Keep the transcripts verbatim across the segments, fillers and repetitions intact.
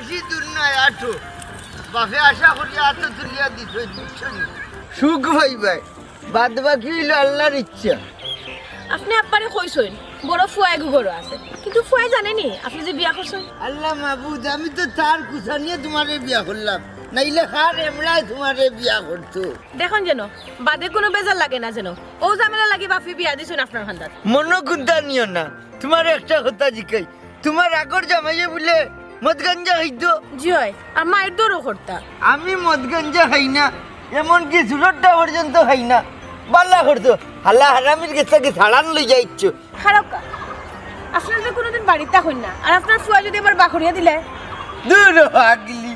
বেশি দূর নায়, আটো। বাপে আশা করি আতো তুলিয়া দিছইন, বুঝছো নি? সুখ পাইবায়, বাদ বাকি অইলো আল্লার ইচ্ছা। আপনে আব্বারে কইছইন, বড় ফুয়া এগু ঘরো আছে, কিন্তু ফুয়ায় জানে নি আপনে যে বিয়া করছইন? আল্লা মাবুদ, আমি তো তার কুছানিয়ে তুমারে বিয়া করলাম, নাইলে কার এমরায় তুমারে বিয়া করতো? দেখইন যেন, বাদে কুনু বেজার লাগে না যেন, অউ ঝামেলা লাগি বাপে বিয়া দিছইন আপনার কান্দাত। মনো কুন্তা নিও না, তুমারে একটা কথা জিকাই, তুমার আগর জামাইয়ে বুলে মদ গাঞ্জা খাইতো? জি অয়, আর মাইর দরও করতা। আমি মদ গাঞ্জা খাই না, এমনকি চুরুটটা পর্যন্ত খাই না। বালা করছো, হালা হারামির গেছ থাকি ছাড়ান লইয়া আইছো। খারাপ কা-, আপনার যে কুনুদিন বাড়িত থাকইন না, আর আপনার ফুয়া যদি আবার বাখরিয়া দিলে? দূর হ পাগলি,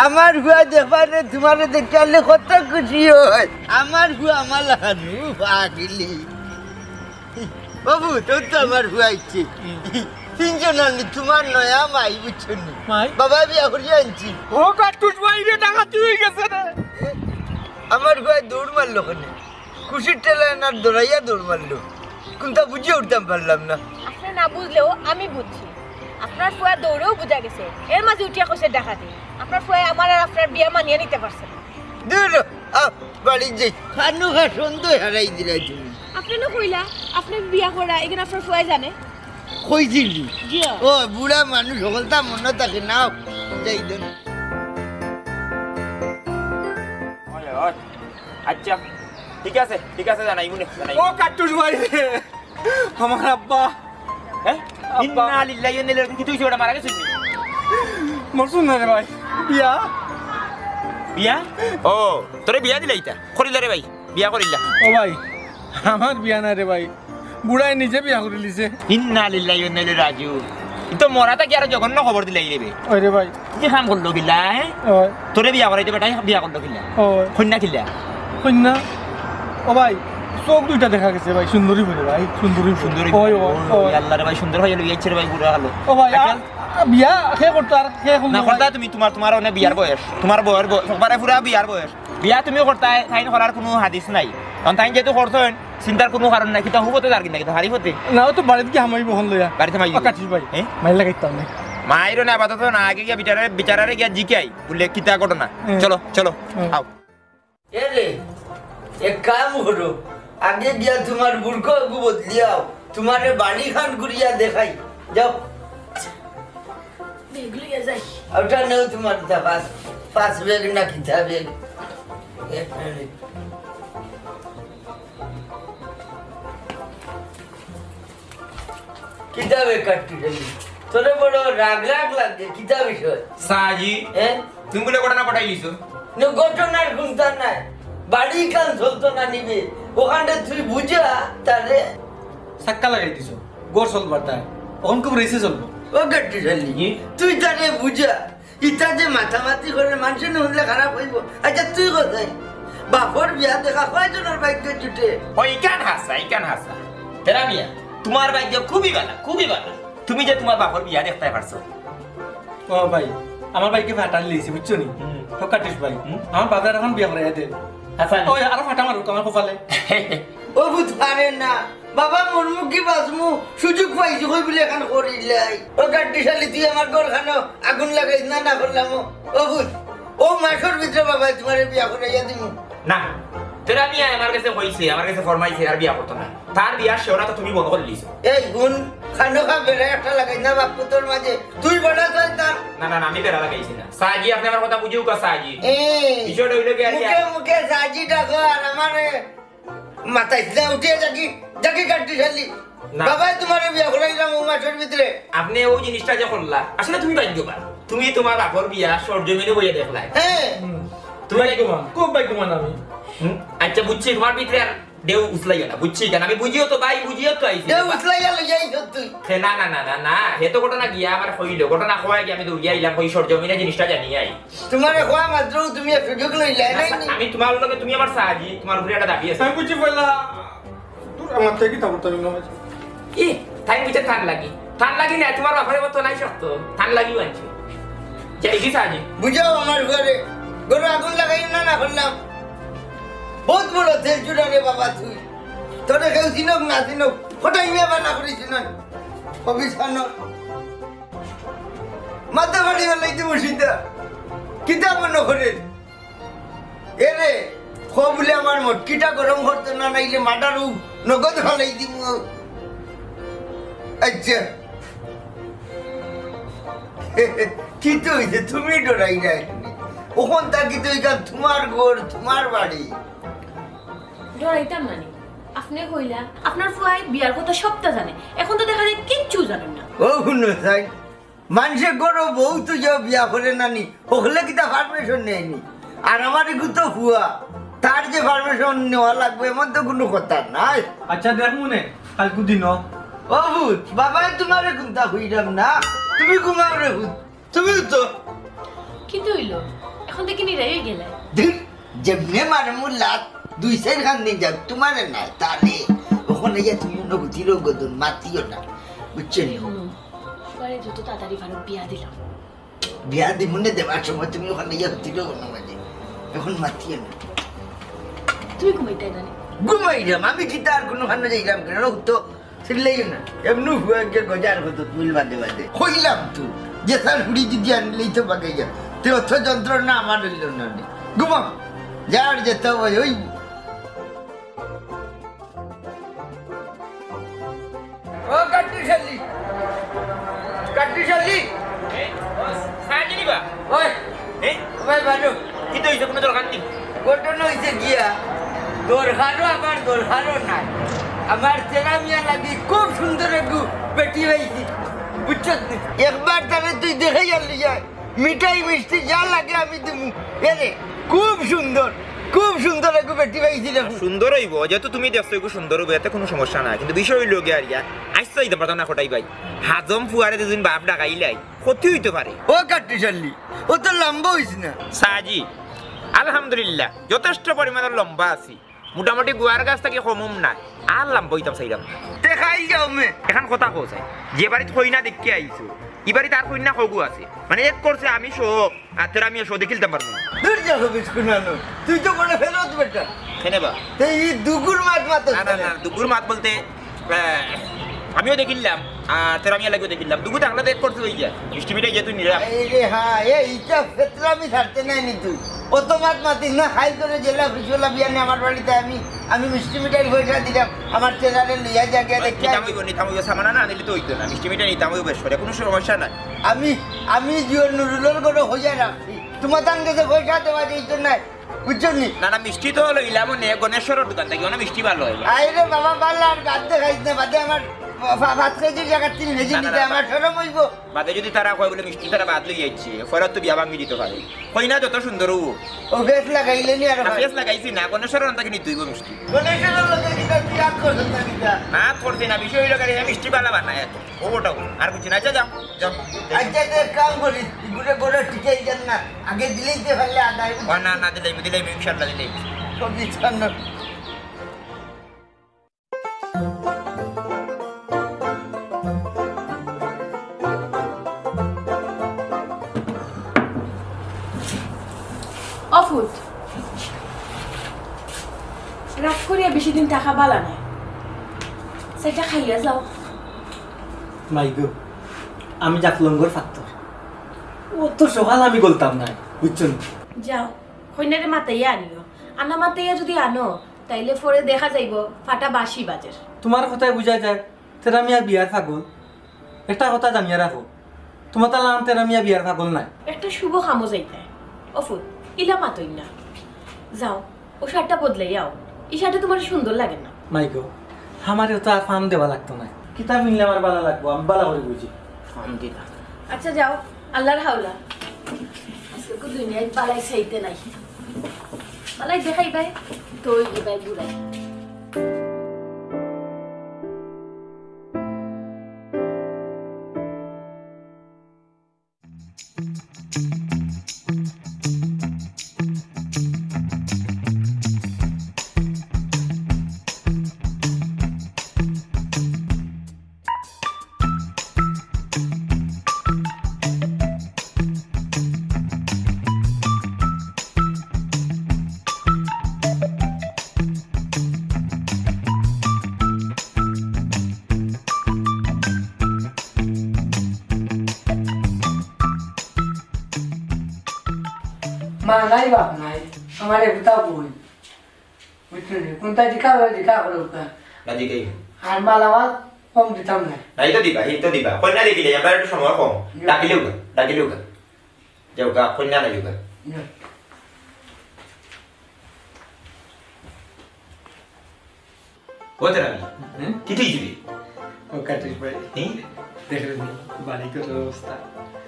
আমার ফুয়া দেখবারে তুমারে দেখিয়া কত খুশি অয়। আমার ফুয়া আমার লাখান পাগলি। বাবু, তোর তো আমার ফুয়া আইছে। তিনজন আনলি, তুমার নয়া মাই, বুঝছো নি? মাই? বাবা বিয়া করিয়া আনছি। ও কাট্টুস ভাই রে, ডাকাতি অই গেছে রে। আমার ফুয়ায় দৌড় মারলো কেনে? খুশির ঠেলায় না দৌড়াইয়া দৌড় মারলো। কুন্তা বুঝিয়া উঠতাম পারলাম না। আপনে না বুঝলেও আমি বুঝছি। আপনার ফুয়া দৌড়েও বুঝা গেছে। এর মাঝে উঠিয়া কইছে ডাকাতি। আপনার ফুয়ায় আমার আর আপনার বিয়া মানিয়া নিতা পারছে না। দূর, আও, বাড়িত যাই। খানু খা সন্দেহ হারাই দিলাই তুমি। আপনে না কইলা, আপনে বিয়া করা, ইখান আপনার ফুয়ায় জানে? কইছিলি? জি। ও, বুড়া মানুষ, হকলতা মনো থাকে না। যাই দেন। ওই, ওই। আচ্ছা, ঠিক আছে, ঠিক আছে, জানাইমুনে, জানাইমুনে। ও কাট্টুস ভাই রে, আমার আব্বা। হ্যাঁ? আব্বা। ইন্না লিল্লাহি ওয়া ইন্না ইলাইহি রাজিউন। কিতা অইছে, বেটা মারা গেছে নি? মরছইন না রে ভাই। বিয়া? বিয়া? ও, তোরে বিয়া দিলাইতা? করিলা রে ভাই, বিয়া করিলা। ও ভাই, আমার বিয়া না রে ভাই, বুড়ায় নিজে বিয়া করিলিছে। ইন্না লিল্লাহি ওয়া ইন্না ইলাইহি রাজিউন। ই তো মরা থাকি আরো জঘন্য খবর দিলাই রে বে। ওই রে ভাই। কি কাম করলো কিলা, হ্যাঁ? ওই। তোরে বিয়া করাইতে বেটায় বিয়া করলো কিলা? ওই। কইন্যা কিলা? কইন্যা? ও ভাই, চউখ দুইটা দেখা গেছে ভাই, সুন্দরী বলে ভাই, সুন্দরী বলে। সুন্দরী ওই, বলে। ওই, ওই, ওই। আল্লাহ রে ভাই, সুন্দর ভাই লইয়া আইছে রে ভাই, বুড়া কালো। ও ভাই, আচ্ছা। আ, আ, বিয়া কে করতো আর কে করতো না ভাই? করতা তুমি, তুমার, তুমার অনে বিয়ার বয়স, তুমার বউর বয়স, একবারে পুরা বিয়ার বয়স। বিয়া তুমিও করতায়, তাইন করার কুনু হাদিস নাই। কারণ তাইন যেহেতু করছইন, চিন্তার কুনু কারণ নাই। কিতা হুবতে যার কিনা, কিতা হারি পথে? না, ও তো বাড়িত গিয়া হামাইবো অখন লইয়া। বাড়িত হামাইবো? ও কাটিস ভাই, হ্যাঁ? মাইর লাগাইতাম না। মাইরো না, আপাতত না, আগে গিয়া বিচারারে, বিচারারে গিয়া জিকাই, বুলে কিতা ঘটনা। হ্যাঁ। চলো, চলো, হ্যাঁ। আও। এ রে, এক কাম করো, আগে গিয়া তুমার বুরকা অগু বদলিয়াও, তুমারে বাড়িখান ঘুরিয়া দেখাই। যাও। ব্যাগ লইয়া যাই। ওটা নেও তুমার তা পাঁচ, পাঁচ ব্যাগ না কিতা ব্যাগ। এক মিনিট। কিতা বে কাট্টুস আলী? তোরে বড় রাগ রাগ লাগে, কিতা বিষয়? সাজি, হ্যাঁ? তুমি বুলে ঘটনা ঘটাই দিছো? না, ঘটনার কুন্তা নাই। বাড়িখান চলতো না নি বে। অখানটা তুই বুঝা, তারে। চাক্কা লাগাই দিছো, ঘর চলবার তাই। অখন খুব রেসে চলবো। ও কাট্টুস আলী, জি? তুই তারে বুঝা। ইতা যে মাতামাতি করে, মানষে না হুনলে খারাপ অইবো। আচ্ছা, তুই কও চাই, বাপর বিয়া দেখা কয়জনর ভাগ্যে জুটে? ও, ইখান হাছা, ইখান হাছা। তেরা মিয়া, তুমার ভাগ্য খুবই ভালা, খুবই ভালা। তুমি যে তুমার বাপর বিয়া দেখতায় পারছো। ও ভাই, আমার ভাইকে ফাটাল দিছি, বুঝছো নি? হুম। তো কাট্টুস ভাই, হুম? আমার বাপে অখন বিয়া করাইয়া দে। হাছা নি? ওই, আরো ফাটা মারুক আমার কপালে। ও বুঝ পারে না। বাবা, মরমু কি বাঁচমু, সুযোগ পাইছি কই বুলে অখান করিলাই। ও কাট্টুস আলী, তুই আমার ঘরখানো আগুন লাগাইস না, না করলাম ও। ও বুঝ, ও মাসর ভিতরে বাবা তুমারে বিয়া করাইয়া দিমু। না, তেরা মিয়া আমার গেছে কইছে, আমার গেছে ফরমাইছে, আর বিয়া করতো না। তার বিয়ার শেওরা তো তুমি বন্ধ করিলিছো। এই হুন, খানো খা বেড়া একটা লাগাইস না বাপ পুতর মাঝে। তুই বেড়া চাই তার। না, না, না, আমি বেড়া লাগাইছি না। সাজি, আপনে আমার কথা বুঝউক্কা সাজি। এই, বিষয়টা অইলো কি, আর মুখে মুখে সাজি ডাকো আর আমারে মাতাইস না, উঠিয়া যাগি, যাগি কাট্টুস আলী। না। বাবায় তুমারে বিয়া করাইলাম ও মাসর ভিতরে। আপনে অউ জিনিসটা যে করলা, আসলে তুমি ভাগ্যবান। তুমি তুমার বাপর বিয়া সরজমিনে বইয়া দেখলায়। হ্যাঁ। হুম। তুমি ভাগ্যবান, খুব ভাগ্যবান আমি। হুম, আচ্ছা বুঝছি, তুমার ভিতরে আর ঢেউ উছলাইও না, বুঝছি কেন? আমি বুঝিও তো ভাই, বুঝিও তো আইছি। ঢেউ উছলাইয়া লইয়া আইছস তুই। হে, না, না, না, না, না, হে তো ঘটনা গিয়া আমার কইলো, ঘটনা কওয়ায় গিয়া আমি দৌড়িয়া আইলাম, কই সরজমিনে জিনিসটা জানিয়া আই। তুমারে কওয়া মাত্র তুমি এক সুযোগ লইলায়, নাই নি? আমি তুমার লগে, তুমি আমার সাজি, তুমার উপরে একটা দাবি আছে। আমি বুঝছি পয়লা, দূর, আমার থাকি কিতা করতাম না। ই, তাই বুঝে থান লাগি। থান লাগি না, তুমার বাপরে মতো নাই শক্ত। থান লাগি মানছে। যাই কি সাজি? বুঝাও আমার ঘরে। ঘরে আগুন লাগাইও না, না করলাম। বহুত বড় তেল চুরা রে বাবা তুই। তোরে কেউ চিনক না চিনক, ফটাই মিয়া বানা করিস না। অফিস খানো। মাথা ফাড়ি ফালাই দিমু সিধা। কিতা মনো করের? এরে, ক বুলে আমার মটকিটা গরম করতো না, নাইলে মার্ডারউ নগদ ফালাই দিমু। আচ্ছা। কিতা অইছে? তুমি ডরাইরায় কেনে? অখন থাকি তো ইখান তুমার ঘর, তুমার বাড়ি। ডরাইতাম না নি? আপনে কইলা, আপনার ফুয়ায় বিয়ার কথা সবটা জানে। অখন তো দেখা যায় কিচ্ছু জানইন না। ও হুনো চাইন, মানষে ঘরো বউ তো যে বিয়া করে না নি, অকলে কিতা permission নেয় নি? আর আমার এগু তো ফুয়া, তার যে permission নেওয়া লাগবো এমন তো কুনু কথা নাই। আচ্ছা, দেখমু নে, কাইলকু দিনো। ও পুত, বাবায় তুমারে কুন্তা কইরাম না, তুমি ঘুমাও রে পুত, তুমি তো। কিতা অইলো? অখন থাকি নিরাই অইগেলায়। ধুর, যেমনে মারমু লাত, দুই চাইর খান দিন যাউক, তুমারে নায়, তারে। অখন আইয়া তুমি অন্য গুতিরও গদন, মাতিও না, বুঝছো নি? হুনো, ফুয়ারে যত তাড়াতাড়ি পারো বিয়া দিলাও। বিয়া দিমু নে দেবার সময় তুমি অখান আইয়া গুতিরও গদন মাঝে। অখন মাতিও না। তুমি ঘুমাইতায় না নি? ঘুমাইরাম, আমি কিতা আর কুনুখানো যাইরাম কেনে? ও তো চিল্লাইও না। এমনু ফুয়ায় গজার কত তুল বাদে বাদে। কইলাম তো, যেতার ফুড়ি যদি আনিলেই তো বাগাইয়া। তে অত যন্ত্রণা আমার অইলো না রে। ঘুমাও। যার যেতা অয় অইবো। ও কাট্টুশালী। কাট্টুশালী। সাজিনি বা? ওই, এ? ওই বাজু। কিতা অইছে, কুনু দরকার নি? ঘটনা অইছে গিয়া, দরকারও আবার দরকারও নাই। আমার তেরা মিয়া লাগি খুব সুন্দর এগু বেটি পাইছি, বুঝছস নি? একবার তারে তুই দেখাইয়া লইয়া আয়, মিঠাই মিষ্টি যা লাগে আমি দিমু। এরে, খুব সুন্দর, খুব সুন্দর এগু বেটি পাইছি রে। সুন্দর অইবো, যেহেতু তুমি দেখছো এগু সুন্দর অইবো, এতে কুনু সমস্যা নাই। কিন্তু বিষয় অইলো গিয়া আর ইয়া, আইসা দিতাম পারতাম না কটাই ভাই। হাজম ফুয়ারে দুদিন বাপ ডাকাইলাই, ক্ষতি অইতো পারে। ও কাট্টুশালী, অত লম্বা অইস না। সাজি, আলহামদুলিল্লাহ, যথেষ্ট পরিমাণর লম্বা আছি। মোটামুটি গুয়ার গাছ থাকি কমুম না, আর লম্বা অইতাম চাইরাম না। তে খাই যাও মে। অখন কথা কও চাই, যে বাড়িত কইনা দেখিয়া আইছো, ই বাড়িত আর কইনা কয়গু আছে? মানে এক করছে আমি সহ, আর তেরা মিয়া সহ দেখিলতাম পারমু না। ধুর যা হবিস কুনানো, তুই তো বড় ফেরত বেটা। কেনে বা? তে ই দুগুর মাত মাত না, না, না, দুগুর মাত বলতে আহ, আমিও দেখিলাম, আর তেরা মিয়া লাগিও দেখিলাম। দুগু থাকলে তো এক করছে অইয়া। মিষ্টি মিঠাই যেহেতু নিলাম। এই রে, হ্যাঁ, এ, ইটা ফেতরামি ছাড়তে নাই নি তুই। অত মাত মাতিস না, খাই করে জেলা ফুসলা বিয়ানে আমার বাড়িত আমি, আমি মিষ্টি মিঠাইর পয়সা দিলাম, আমার তেরারে লইয়া যা গিয়া এ, দেখতে নিতাম আয়। অইবো, নিতাম অইবো, সামানা না নিলে তো অইতো না। মিষ্টি মিঠাই নিতাম অইবো, বেশ করে, কুনু সমস্যা নাই। আমি, আমি জিও নুরুলর ঘরো কইয়া রাখছি, তুমার তান গেছে পয়সা দেওয়া যাইতো না। বুঝছো নি? না, না, মিষ্টি তো লইলাম অনে গণেশ্বরর দোকান থাকি, অনে মিষ্টি ভালা অয়। আরে বাবা, ভালা আর বাদ দে, খাইস না, বাদে আমার পা-, পা-, পাঁচ কেজির জাগাত তিন কেজি না, না, নিতে না, আমার শরম অইবো। বাদে যদি তারা কয় বুলে মিষ্টি তারা বাদ লই আইছে, ফেরত তো বিয়া ভাঙ্গি দিতো পারে। কইনা যত সুন্দর অউ। ও ফেস লাগাইলে নি আর না, ভাই? ফেস লাগাইছি না, গণেশ্বরর আন থাকি নিতে অইবো মিষ্টি। গণেশ্বরর লগে কিতা তুই আত করছস না কিতা? না, আত করছি না, বিষয় অইলো গিয়া মিষ্টি ভালা বানায় এত। ও ওটাও, আর কিছু না, আচ্ছা, যাও, যাও। আচ্ছা, তো এক কাম করি, ইগুরে করে টিকাই দেন না, আগে দিলেই তো পারলে আদায়। ও না, না দিলে, দিলে, ইনশাল্লাহ দিলে। কবি ছান্ন। অফুত, রাগ করিয়া বেশি দিন থাকা বালা নায়, সেটা খাইয়া যাও। মাই গো, আমি জাফলঙ্গর ফাত্তর। অত সকাল আমি গলতাম নায়, বুঝছো নি? যাও, কইনারে মাতাইয়া আনিও। আনা মাতাইয়া যদি আনো, তাইলে পরে দেখা যাইবো ফাটা বাঁশি বাজের। তুমার কথায় বুঝা যায়, তেরা মিয়া বিয়ার পাগল। একটা কথা জানিয়া রাখো, তুমার তালা আনতে আমি আর বিয়ার পাগল নায়। একটা শুভ কামো যাইতায়। অফুত, ইলা মাতইন না। যাও, ও শার্টটা বদলাইয়া আও। ই শার্টে তুমার সুন্দর লাগে না। মাই গো, আমারে তো আর ফাম দেওয়া লাগতো নায়। কিতা পিনলে আমার বালা লাগবো, আমি বালা করি বুঝি। ফাম দিলা। আচ্ছা যাও, আল্লার হাওলা। আজকে কো দুনিয়াত বালাই চাইতে নাই। বালাই দেখাইবায়, তো অইবায় বুড়াই। মা নাই, বাপ নাই, আমার একটা বই। বুঝছো নি? কোনটা জিকা করে, জিকা করে ওটা। না জিকাই। আর মালামাল কম দিতাম না। না, এটা দিবা, এটা দিবা। কইনা দেখিলে, এবার একটু সময় কম। জি। ডাকিলেও গা, ডাকিলেও গা। যাও গা, কইনা নাই গা। জি। ও তেরা আমি। হুম? কি তুই দিবি? ও কাটিস ভাই। হুম? দেখলেন নি? বাড়ি ঘরর অবস্থা।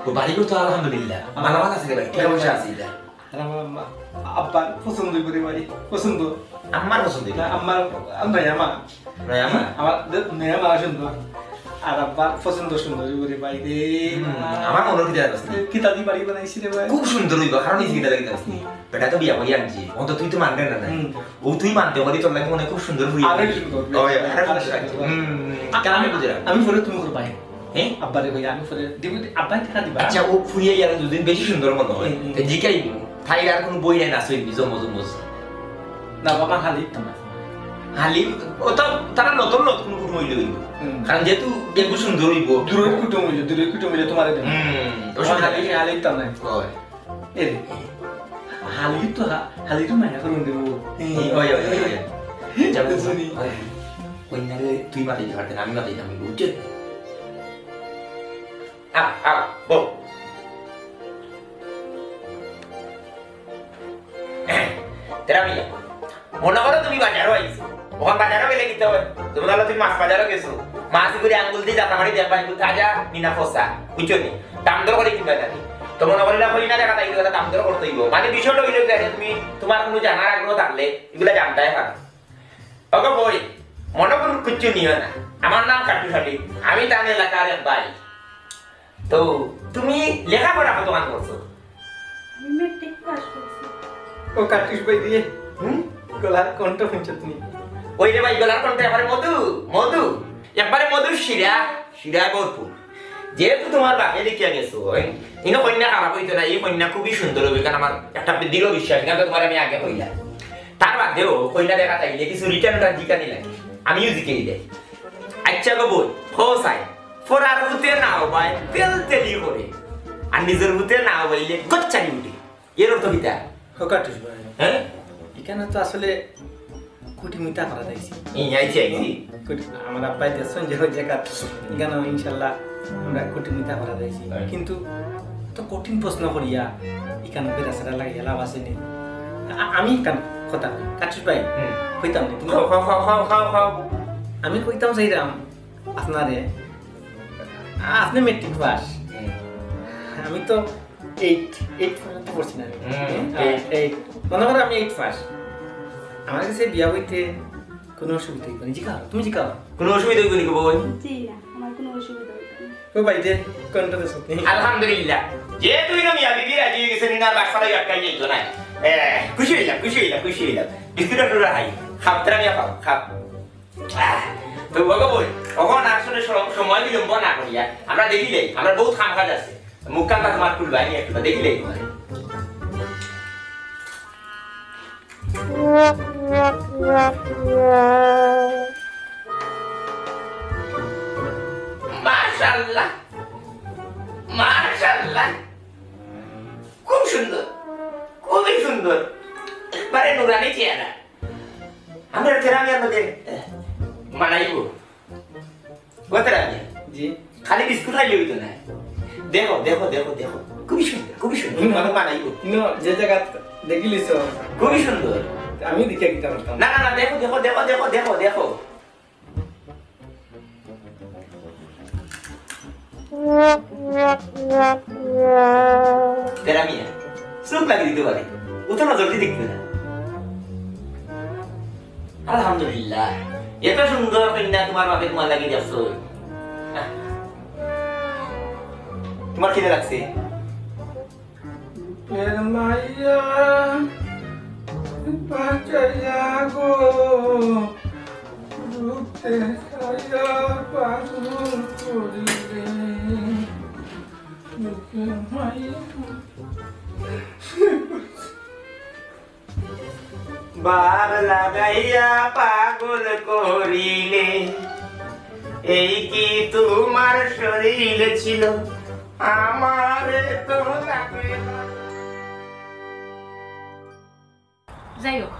ও বাড়ি ঘর তো আলহামদুলিল্লাহ। মালামাল আছে রে ভাই, টাকা পয়সা আছে এটা। আর আমার আম্মা, আব্বার পছন্দ করে ভাই, পছন্দ। আম্মার পছন্দ? না, আম্মার, আম্মার নয়া মা। নয়া মা? আমার দে-, নয়া মা সুন্দর। আর আব্বার পছন্দ সুন্দর করে ভাই রে। হুম, আমার মনে হয় কিতা জানোস নি? কিতা দি বাড়ি বানাইছি রে ভাই? খুব সুন্দর হইব, কারণ এই কিতা জানোস নি? বেটা তো বিয়া করি আনছি, অন্ত তুই তো মানবে না, না? হুম। ও তুই মানতে পারি, তোর লাগে মনে হয় খুব সুন্দর হইব। আরো সুন্দর। ওই, আরো আরো সুন্দর। সুন্দর। হুম, হুম। আ-, কেন আমি আমি বুঝলাম? আমি পরে তুমি করবাই। হ্যাঁ? আব্বারে কই, আমি পরে দিব, আব্বাই টাকা দিবা। আচ্ছা, ও ফুরিয়া ইয়ার যদি বেশি সুন্দর মনে হয়, হুম, হুম। তো জিকাই দিব। তাই আর কোনো বই নাই, না সইবি, জমজ, জমজ। না বাবা, হালি তো না। হালি, ও তো তারা নতুন নতুন কুটুম হইলে হইব। হুম। কারণ যেহেতু একটু সুন্দর হইব। দূরের কুটুম হইলে, দূরের কুটুম হইলে তোমার দেব। হুম, তোমার অসুবিধা হালি, নাই। হালি তো নাই। ওই। এ রে, হালি তো হা-, হালি তো মায়া করুন দেব। এই, ওই, ওই, ওই, ওই। যাবো। বুঝলি? ওই। কইনারে তুই মাতাইতে পারতে না, আমি মাতাইতাম, বুঝছো? আ, আ, বউ। তেরা মিয়া, মনে করো তুমি বাজারও আইছো, ওখান বাজারও গেলে কিতা হয়? তুমি তাহলে তুমি মাছ বাজারও গেছো, মাছ করে আঙ্গুল দিয়ে জাতা মারি দেখবা, এগুলো তাজা নি না ফসা, বুঝছো নি? দাম দর করে কিনবা নাকি? তো মনে করি না, করি না দেখা তাই, এগুলো দাম দর করতে হইব। মানে বিষয়টা হইলো কি, আচ্ছা, তুমি তোমার কোনো জানার আগ্রহ থাকলে এগুলো জানতে হয়। ওগো বই, মনে করো কিচ্ছু নিও না, আমার নাম কাট্টু শালি, আমি তান এলাকার এক ভাই। তো তুমি লেখাপড়া কতখান করছো? আমি মেট্রিক পাস করছি। ও কাট্টুস ভাই দিয়ে, হুম? গলার কণ্ঠ শুনছো তুমি? ওই রে ভাই, গলার কণ্ঠ একবারে মধু, মধু, একবারে মধুর শিরা, শিরায় ভরপুর। যেহেতু তোমার বাপে দেখিয়া গেছো, ওই, ইনো কন্যা খারাপ হইতো না, এই কন্যা খুবই সুন্দর হবে, কারণ আমার একটা দৃঢ় বিশ্বাস, কারণ তোমার আমি আগে কইলাম। তার বাদেও কন্যা দেখা তাইলে কিছু রিটার্ন জিকানি লাগে, আমিও জিকে দিলে। আচ্ছা গো বই, খো সাই, ফরার হুতে না হবায় তেল তেলি করে, আর নিজের হুতে না হবাইলে গচ্চানি উঠে। এর অর্থ কিতা? ও কাট্টুস ভাই। হ্যাঁ? এখানে তো আসলে কুটিমিতা করা যাইছে। এই, আইছি, আইছি। কুটি-, আমার আব্বাই দেখছেন যে ওই জায়গা, এখানে ইনশাল্লাহ আমরা কুটিমিতা করা যাইছে। হ্যাঁ। কিন্তু তো কঠিন প্রশ্ন করিয়া এখানে বেড়া সেরা লাগে, লাভ আছে নি। আ-, আমি এখানে কথা কই, কাট্টুস ভাই, হুম। কইতাম নি, তুমি খাও, খাও, খাও, খাও, খাও, খাও। আমি কইতাম চাইরাম আপনারে, আপনি মেট্রিক পাস। হুম। আমি তো এইট, এইট পর্যন্ত পড়ছি না আমি। হুম, হ্যাঁ, এইট। এইট। মনে করো আমি এইট পাস। আমার কাছে বিয়া বইতে কোনো অসুবিধা হইতো না। জিকাও, তুমি জিকাও। কোনো অসুবিধা হইতো না কি বই? জি না, আমার কোনো অসুবিধা হইতো না। ও ভাই, যে কোনটা তো সত্যি। আলহামদুলিল্লাহ। যে তুই না মিয়া বিবি রাজি হয়ে গেছে, নিনার বাসা আটকাই যাইতো না। এ, খুশি হইলাম, খুশি হইলাম, খুশি হইলাম। বিস্কুট আর টুরা খাই। খাপ, তারা মিয়া খাও, খাপ। আহ, তো বলো বই, তখন আসলে সম-, সময় বিলম্ব না করিয়া আমরা দেখিলে, আমরা বহুত কাম কাজ আছে। মুখ কান তোমার খুলবাই নি একটু, দেখিলে তোমার। মাশাআল্লাহ, মাশাআল্লাহ, খুব সুন্দর, খুবই সুন্দর, একবারে নুরানি চেহারা। আমরা গ্রামের মধ্যে মানাইব। গোতরা মিয়া। জি। খালি বিস্কুট খাইলে হইতো না। দেখো, দেখো, দেখো, দেখো। খুবই সুন্দর, খুবই সুন্দর। হুম। তোমাকে মানাইব। ইনো যে জায়গা দেখিলিছো। খুবই সুন্দর। আমি দেখে কিতা করতাম। না, না, না, দেখো, দেখো, দেখো, দেখো, দেখো, দেখো। তেরা মিয়া, চোখ লাগি দিতে পারে। ও তো নজর দিয়ে দেখবে না। আলহামদুলিল্লাহ, এত সুন্দর কন্যা তোমার বাপে তোমার লাগি দেখছো। আহ, তোমার খিদে লাগছে? এর মাইয়া বাঁচাইয়া গো, রূপে ছায়া পাগল করিলে। এর মাইয়া ভাব লাগাইয়া পাগল করিলে, এই কি তোমার শরীর ছিল? আমার তো লাগে না। যাই হোক,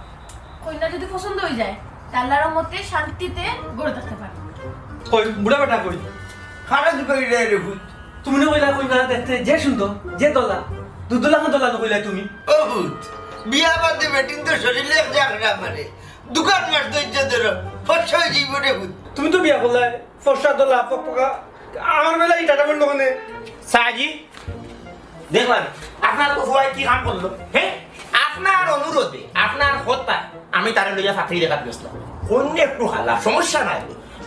কইন্যা যদি পছন্দ অইযায়, তে আল্লার রহমতে শান্তিতে ঘরো থাকতে পারবো। কই, বুড়া বেটা কই? খারাপ করি রে, রে ভূত। তুমি না কইলা কইন্যা দেখতে যে সুন্দর, যে দলা, দুধলা না দলা না কইলা তুমি? ও ভূত, বিয়া বাদে বেটিন তো শরীরে এক জাগরা মারে। দুকান মাস ধৈর্য ধরো, ফর্সা অই যাইবো রে ভূত। তুমি তো বিয়া করলায়, ফর্সা দলা, ফকফকা, আমার বেলা ইটা ডাবল দোকানে। সাজি, দেখলাম, আপনার তো ফুয়ায় কি কাম করলো, হ্যাঁ? আপনার অনুরোধে, আপনার কথা, আমি তারে লইয়া ফাত্রি দেখাত গেছিলাম। অন্য একটু হালা, সমস্যা নাই।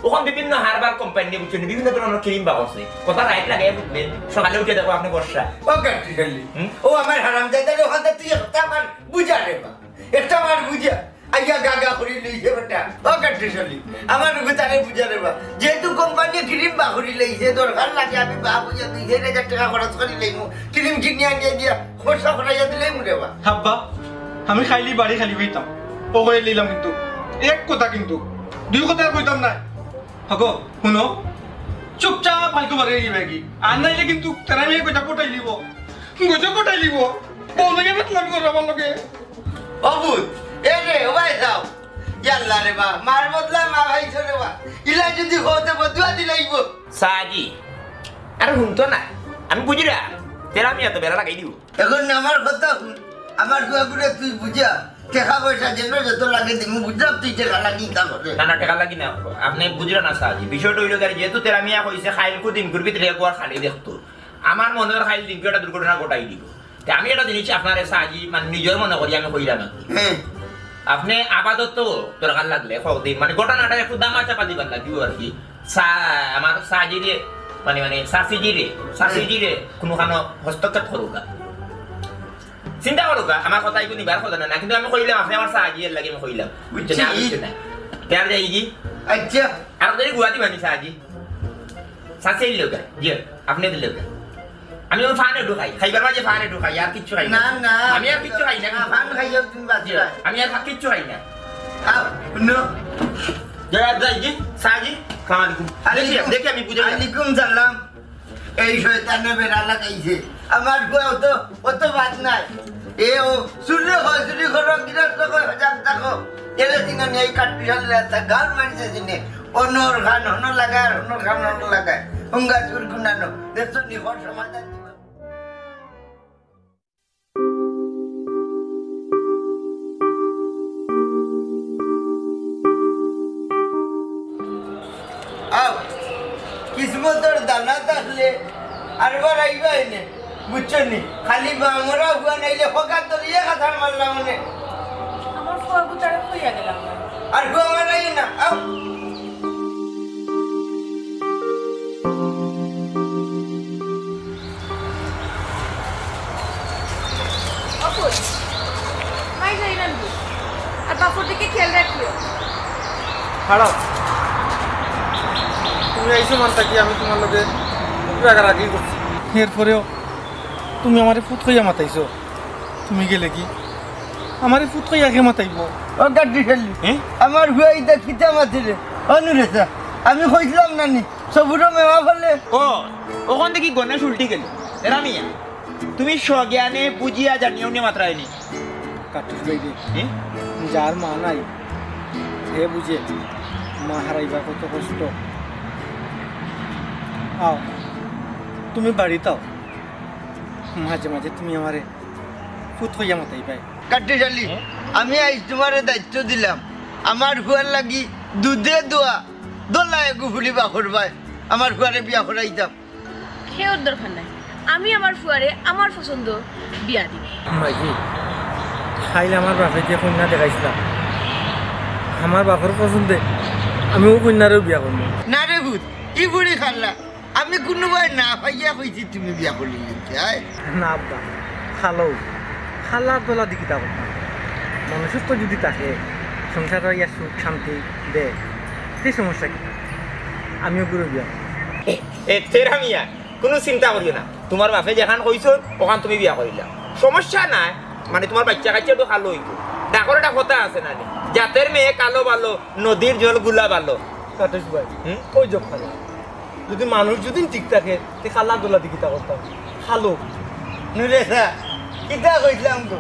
ওখান বিভিন্ন হারবাল কোম্পানি নিয়ে বুঝছেন, বিভিন্ন ধরনের ক্রিম বার করছে। কথা রাইত লাগাই বুঝবেন, সকালে উঠে দেখো আপনি বর্ষা। ও কাট্টুশালী, হুম? ও আমার হারামজাদা রে, ওখান থেকে তুই একটা আমার বুঝা রে বা, একটা আমার বুঝা। আইয়া গাগা করি লইছে বেটা। ও কাট্টুশালী, আমার রুগু তারে বুঝা রে বা। যেহেতু কোম্পানি ক্রিম বার করি লইছে, দরকার লাগে আমি বা বুঝা দুই চাইর হাজার টেকা খরচ করি লইমু। ক্রিম কিনিয়া আনিয়া দিয়া খরচা করাইয়া দিলাইমু রে বা। আব্বা, আমি খাইলি বাড়ি খালি পাইতাম। ও কইয়া লইলাম কিন্তু। এক কথা কিন্তু। দুই কথা আর কইতাম না। হগো, হুনো। চুপচাপ ফালতু বাড়ি যাইবা কি? আর নাইলে কিন্তু তেরা মিয়া কইটা পটাই লিব। কইটা পটাই লিব। বউ লগে বেতলামি করো আমার লগে। ও ভূত, এ রে, ও ভাই যাও। ইয়াল্লা রে বা, মার বদলা মা পাইছো রে বা। ইলা যদি কও তে বদুয়া দিলাইবো। সাজি, আরে হুনতো না, আমি বুঝি না, তেরা মিয়া তো বেড়া লাগাই দিব। এখন আমার কথা হুন, আমার ফুয়াগুরে তুই বুঝা, টেকা পয়সা যেন যত লাগে দিমু, বুঝলাম তুই টেকা লাগি ইতা করে। না, না, টেকা লাগি না, আপনি বুঝলেন না সাজি। বিষয়টা হইল গিয়া, যেহেতু তেরা মিয়া কইছে, খাইল কুদিন করবি, তেরে একবার খালি দেখতো। আমার মনে হয় খাইল দিন একটা দুর্ঘটনা ঘটাই দিব। তে আমি একটা জিনিস আপনারে সাজি, মানে, নিজের মনে করি আমি কইলাম আর কি। হ্যাঁ। আপনি আপাতত দরকার লাগলে কদিন, মানে, ঘটনাটা একটু দামা চাপা দিবার লাগিও আর কি। সা-, আমার সাজিরে, মানে, মানে, সাসিজিরে, সাসিজিরে কোনো কানো হস্তক্ষেপ করুক না। চিন্তা করুক না, আমার কথা একটু নিবার কথা না, না, কিন্তু আমি কইলাম, আপনি আমার সাজি এর লাগি আমি কইলাম। বুঝছেন? আমি বুঝছি। বুঝছি না। তে আর যাই কি? আচ্ছা। আর যদি গুয়াহাটি মানি সাজি। সাসি লোক, জি, আপনি দিলে। আমি ওই ফানে ঢুকাই, খাইবার মাঝে ফানে ঢুকাই, আর কিচ্ছু খাই না। না, না। আমি আর কিচ্ছু খাই না। না, ফান খাইও তুমি বাদ জি, দাও। আমি আর কিচ্ছু খাই না। খাও, হুনো। যাই, যাই, জি, সাজি, সালাম আলাইকুম। আলাইকুম। দেখি, দেখি আমি বুঝে যাই। আলাইকুম সালাম। এই শয়তানে বেড়া লাগাইছে। আমার ফুয়া অত, অত বাদ নাই। এ ও, চুরি হয়, চুরি করো, গিরস্ত হয়, হজাগ থাকো। এরে দিন আমি এই কাঠবিড়াল রাস্তা গাল মারিছে দিনে। অনর খান হন লাগায়, আর অনর খান হন লাগায়। হুঙ্গা চুর কুনানো। দেখছো নি, হর সমাধান দিবা। আও, কিসমতর দানা থাকলে আরবার আইবা এনে, বুঝছো নি? খালি বামরা হুয়া নাইলে ফকাত ধরিয়া কাঁথার মারলাম মানে। আমার ফুয়া গুতারে কইয়া গেলাম। আর হুয়া মারাইও না, আও। অপুর, মাই যাই রান্ধু। আর বাফর দিকে খেয়াল রাখিও। খারাপ। তুমি আইছো মান থাকি আমি তোমার লগে রাগারাগি করছি। এরপরেও তুমি আমারে ফুত কইয়া মাতাইছো। তুমি গেলে কি? আমারে ফুত কইয়া কে মাতাইবো? ও গাড্ডি ফেললি। হ্যাঁ? আমার হুয়াই দা খিতা মাতিলে। অনুরেসা, আমি কইছিলাম না নি? সবুরও মেওয়া ফলে। ও, ওখান থেকে গণেশ উল্টি গেল। এরা মিয়া, তুমি স্বজ্ঞানে বুঝিয়া জানিও নি মাত্রায় নি। কাটুস ভাই রে, হুম? যার মা নাই, হে বুঝে মা হারাইবার কত কষ্ট। আও, তুমি বাড়িত আও, মাঝে মাঝে তুমি আমারে ফুত কইয়া মাতাইবায়। কাটুস আলী, হুম? আমি আইজ তোমারে দায়িত্ব দিলাম, আমার ফুয়ার লাগি দুধে দোয়া দোলায় গুফুলি বাখরবায়, আমার ফুয়ারে বিয়া করাইতাম। কেউর দরকার নাই, আমি আমার ফুয়ারে আমার পছন্দ বিয়া দিমু। মাইজি, কাইল আমার বাপে যে কইন্যা দেখাইছলা, আমার বাপর পছন্দে আমি অউ কইন্যারেউ বিয়া করমু। না রে ফুত, ই বুড়ি খাল্লা, আমি কুনুবায় না পাইয়া কইছি তুমি বিয়া করিলিতে, আয়। না আব্বা, খালো, খাল্লার দলা দি কিতা করতাম? মানুষর তো যদি থাকে, সংসার অইয়া সুখ শান্তি দে, তে সমস্যা কিতা? আমিও ঘুরে বিয়া করমু। এ, এ, তেরা মিয়া, কুনু চিন্তা করিও না। তুমার বাপে যেখান কইছইন, অখান তুমি বিয়া করিলাও। সমস্যা নাই, মানে, তুমার বাইচ্চা-কাইচ্চা তো কালো অইবো। ডাকর একটা কথা আছে না নি? জাতের মেয়ে কালো ভালো, নদীর জল গুলা ভালো। কাটুস ভাই, হুম? অউ জব খালো। যদি মানুষ যদি ঠিক থাকে, তে কালা দলা দি কিতা করতাম? কালো। নুরে স্যার, কিতা কইছিলাম তো?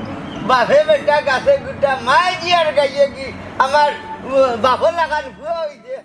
বাপে বেটা গাছে গুটা, মায় জিয়ার গাইয়ে কি, আমার, উ, বাপর লাখান ফুয়া অইছে।